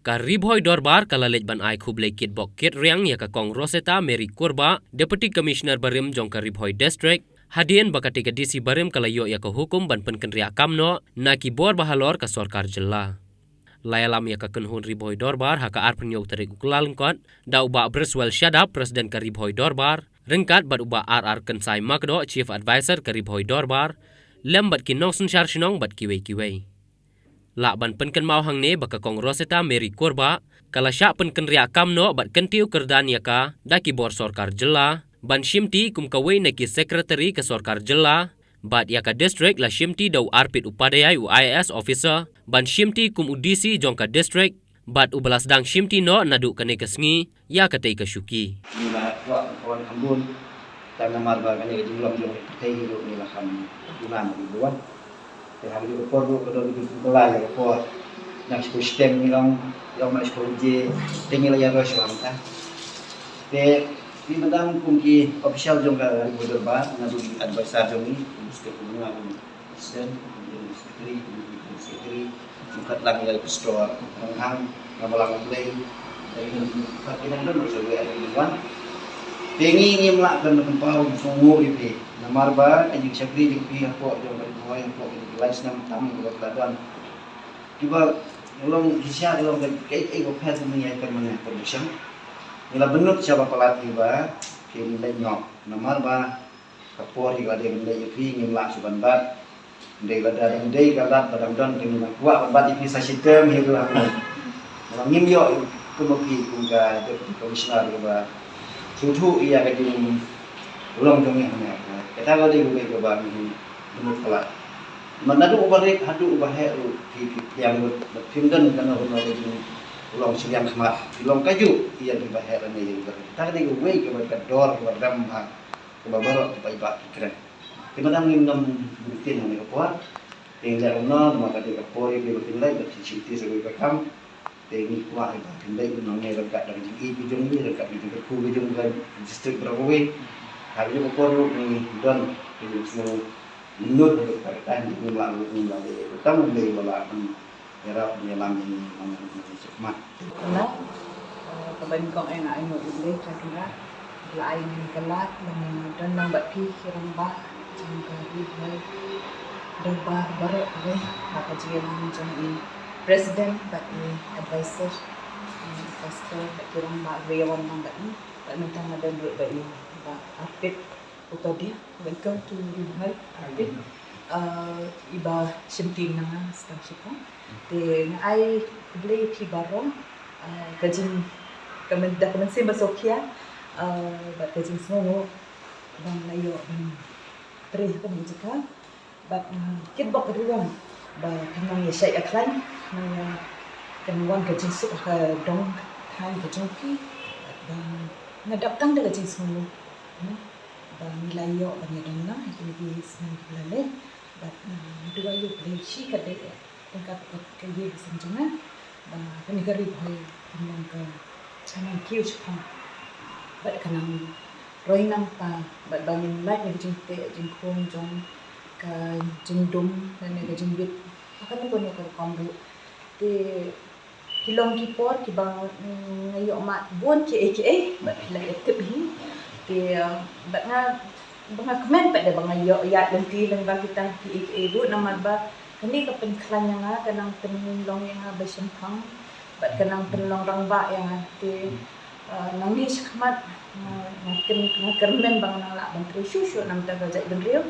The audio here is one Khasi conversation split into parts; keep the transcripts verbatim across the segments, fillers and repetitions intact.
Ka Ri Bhoi Dorbar ka la leit ban ai khublei kitbok kitriang ïa ka Kong Rosetta Mary Kurbah, Deputy Commissioner barim jong ka Ri Bhoi District, hadien ba katei ka D C barim ka la ïoh ïa ka hukum ban pynkynriah kam noh na ki bor bahalor ka sorkar jylla. La ïalam ïa ka kynhun Ri Bhoi Dorbar ha ka arphew hynñiew tarik u Kyllalyngkot da u Bah Briswell Shadap, President ka Ri Bhoi Dorbar, ryngkat bad u Bah R R Kynsai Makdoh, Chief Adviser ka Ri Bhoi Dorbar, lem bad ki nongsynshar shnong bad kiwei kiwei. Lah ban pynkynmaw hangne ba ka Kong Rosetta Mary Kurbah ka la shah pynkynriah kam noh bad kyntiew kyrdan ïa ka da ki bor sorkar jylla ban shimti kum kawei na ki Secretary ka sorkar jylla, bad ïa ka district la shimti da u Arpit Upadhyay, u I A S officer, ban shimti kum u D C jong ka district, bad uba la sdang shimti noh naduh kane ka sngi ïa katei ka shuki. Ngi la kwah ban kham bun, tang namar ba kane ka jinglong jong ka pyrthei hi ruh ngi la kham duna na ki buan. Te ha ka juh ka por ruh ka don ka jingpynkylla ïa ka por. Nang shu stem ngi long, long ma shu je, te ngi la ïa rush lang ta. Te ngi mynta kum ki official jong ka Ri Bhoi Dorbar, nga dei ki advisor jong ngi, kum Mister Kumar, kum President, kum General Secretary, kum Secretary, kum kat lang ïa ka store, kum hang, nga balang Blei, dari kum kat ina don ruh sa wei ada kum wan. Te ngi ngim lah ban pynpaw jingshongnguh ïa phi. Namar ba ka jingshakri jong phi hapoh jong ka Ri Bhoi hapoh ka jingkhlaiñ snem tam ka ba ka la don. Kiba long shisha ka long ka kaei kaei ba pher kumne ïa ka mane promotion. Ngi la bynnud sha ba palat kiba phi leit noh. Namar ba ka por hi ka la dei ban leit ïa phi ngim lah shu ban bat. Dei lada dang dei ka lad ba dang don te ngi la kwah ban bat ïa phi sa shi term hi ruh hangne. Namar ngim ïoh kum ma phi kum ka Deputy Commissioner kaba sngewthuh ïa ka jinglong jong ngi hangne. Kata ka dei kawei kaba ngi bynnud palat. Namar naduh uba rit haduh uba heh ruh phi phi pdiang lut bad phim don kano kano ka jinglong shiliang khmat. Phi long kajuh ïa kiba heh lane ïa kiba rit. Kata ka dei kawei kaba ka dor kaba rem bha kaba baroh ki paidbah ki kren. Te mynta ngim nym bynta hangne ka por. Te ngi leh kumno namar ka dei ka por ïa kiba phin leit bad phin shimti sa kawei ka kam. Te ngi kwah ïa ba phin leit kumno ngi ryngkat da ka jingïeit ka jong ngi, ryngkat ka jingkyrkhu ka jong ka district baroh kawei. Ha ka juh ka por ruh ngi don ka jingsngew mynnut ha ka kyrteng jong ngi, ngim lah ruh ngim lah leh ïa ka kam, Blei ba lah ban ïarap ban ïalam ïa ngi man la ka jingshakmat. Kane, eh, kaba nyngkong eh nga ainguh ïa U Blei, kane la ai ïa ngi ka lad ba ngi don lang bad phi ki rangbah jong ka Ri Bhoi Dorbar baroh kawei, ha ka jingïalam jong i President bad i Advisor, i Pastor bad ki rangbah ruh ïa wan lang bad ngi. Bad mynta nga don ruh bad i Bah Arpit Upadhyay, welcome to Ri Bhoi Arpit. Uh, iba shimti na nga sdang shipang. Te nga ai khublei ïa phi baroh, uh, ka jing, ka myn-, da ka mynsiem ba sngewkhia, uh, bad ka jingsngewnguh ba nga la ïoh ban trei ha kane ka jaka. Bad nga kitbok ruh ba kan nang ïa shait ïa khlaiñ, nang ïa kan wan ka jingsuk ha ka dong thaiñ ka jong phi. Bad ba nga dap tang da ka jingsngewnguh, hmm, ba ngi la ïoh ban ïa don lang ha kine ki snem kiba la leit. Bad, ah, nga duwai ïa U Blei shi katdei eh ryngkat ka ïing ka sem jong nga ba kane ka Ri Bhoi kan long ka, kan nang kiew shaphang bad kan nang roi nangta bad ba ngin lait na ka jingteh jingkhum jong ka jingdum lane ka jingbit ha kano kano ka rukom ruh. Te ki long ki por kiba, mm, nga ïoh mad bun kiei kiei bad phi la ïatip hi. Te, uh, bad nga, ba nga kmen pat da ba nga ïoh ïaid lynti lyngba kita kiei kiei ruh namar ba kane ka pynkhlaiñ ïa nga, ka nang pynlong ïa nga ba shemphang bad ka nang pynlong rangbah ïa nga. Te, uh, nangne shakhmat, uh, nga kyn-, nga kyrmen ba nga nang lah ban trei shuh shuh na ka bynta ka jaitbynriew.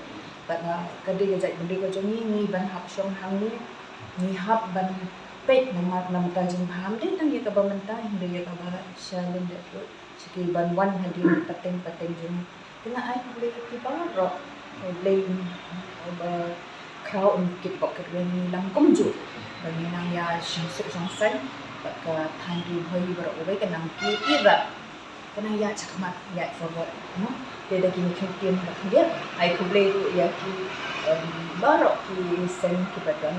Bad, uh, ka dei ka jaitbynriew ka jong ngi, ngi ban hap shong hangne, ngi hap ban peit namar na ka bynta jingbha, ym dei tang ïa kaba mynta, hynrei ïa kaba sha lyndet ruh, sha ki ban wan hadien pateng pateng jong ngi. Te nga ai khublei ïa phi baroh, U Blei uba khraw un kitbok kitrwiang ïa ngi lang kumjuh, ba ngin nang ïa shong suk shong saiñ bad ka thaiñ Ri Bhoi baroh kawei kan nang ïa, ïa, kan nang ïa shakhmat, ïa forward, no? Te da kine ki ktien ba khyndiat, ai khublei ruh ïa ki, em, baroh ki seng kiba don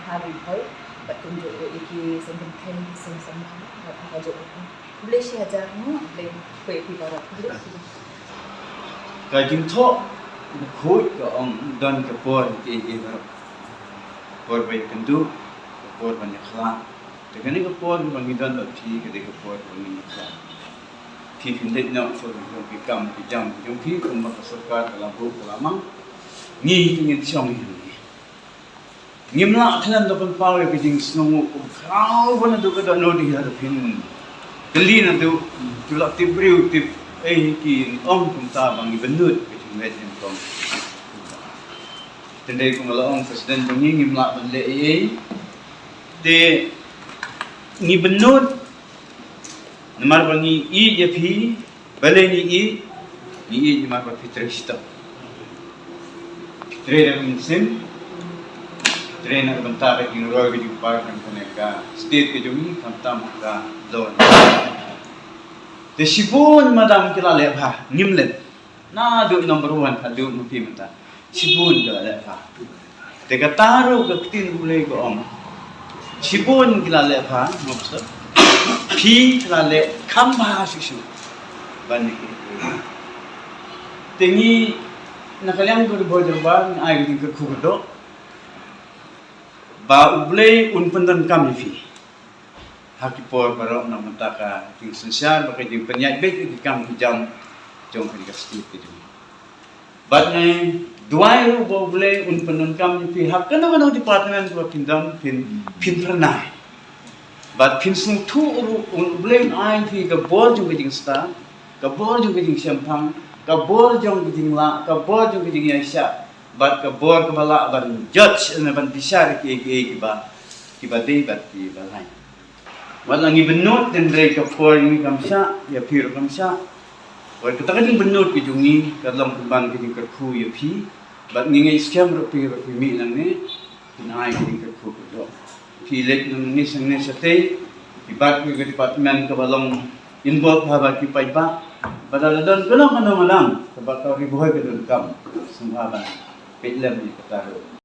ha Ri Bhoi bad kumjuh ruh ïa ki seng kynthei, ki seng samla bad ha kajuh ruh. Khublei shi hajar nguh, Blei khublei phi baroh, khublei phi. Ka jingthoh bakhuid ka ong don ka por kiei kiei baroh. Por ba ïakynduh, ka por ban ïakhlad, Te kane ka por ba ngi don bad phi ka dei ka por ba ngi ïa phi phin leit noh sha ki kam ki jam ki jong phi kumba ka sorkar ka la buh ka la mang. Ngi hi ngin shong hi. Ngim lah khlem da pynpaw ïa ka jingsngewnguh kum khraw ba naduh ka dohnud hi haduh phin kylli naduh, to lah tip briew tip ei ki ong kumta ba ngi bynnud ka jingwet jingkong. Tynrai kumba la ong president ba ngi ngim lah ban leh ei ei. Te ngi bynnud namar ba ngi ïeit ïa phi. Balei ngi ïeit? Ngi ïeit namar ba phi trei shitom. Phi trei da ka mynsiem. Phi trei na ka bynta ka jingroi ka jingpar ka jong kane ka state ka jong ngi, khamtam ka don. Te shibun madam ki la leh bha, ngim leh. Naduh number one haduh ma phi mynta. Shibun ki la leh bha. Te kata ruh ka ktien U Blei ka ong, shibun ki la leh bha, mo pastor. Phi ki la leh kham bha shisha. Ban ni. Te ngi na ka liang ka Ri Bhoi Dorbar ngi ai ka jingkyrkhu kyrdoh ba U Blei un pyndonkam ïa phi ha ki por baroh na ka bynta ka jingsynshar bad ka jingpynïaid beit ïa ki kam ki jam jong kane ka state ka jong ngi. Bad ngi duwai ruh ba U Blei un pyndonkam ïa phi ha kano kano department ba phin don phin, phin phyrnai. Bad phin sngewthuh ruh U Blei un ai phi ka bor jong ka jingstad, ka bor jong ka jingshemphang, ka bor jong ka jinglah, ka bor jong ka jingïaishah, bad ka bor kaba lah ban judge ne ban bishar ïa kiei kiei kiba, kiba dei bad kiba lai. Wat la ngi bynnud, tynrai ka por ngi kam shah, ïa phi ruh kam shah. Wat kata ka jingbynnud ka jong ngi ka long pynban ka jingkyrkhu ïa phi. Bad ngi ngeit skhem ruh phi, ruh phi mih nangne, phin ai ka jingkyrkhu kyrdoh. Phi leit nangne shangne shatei, phi bat ka department kaba long involve ha ba ki paidbah. Bad lada don kano kano madam kaba ka Ri Bhoi ka donkam, sngewbha ban peit lem ïa kata ruh.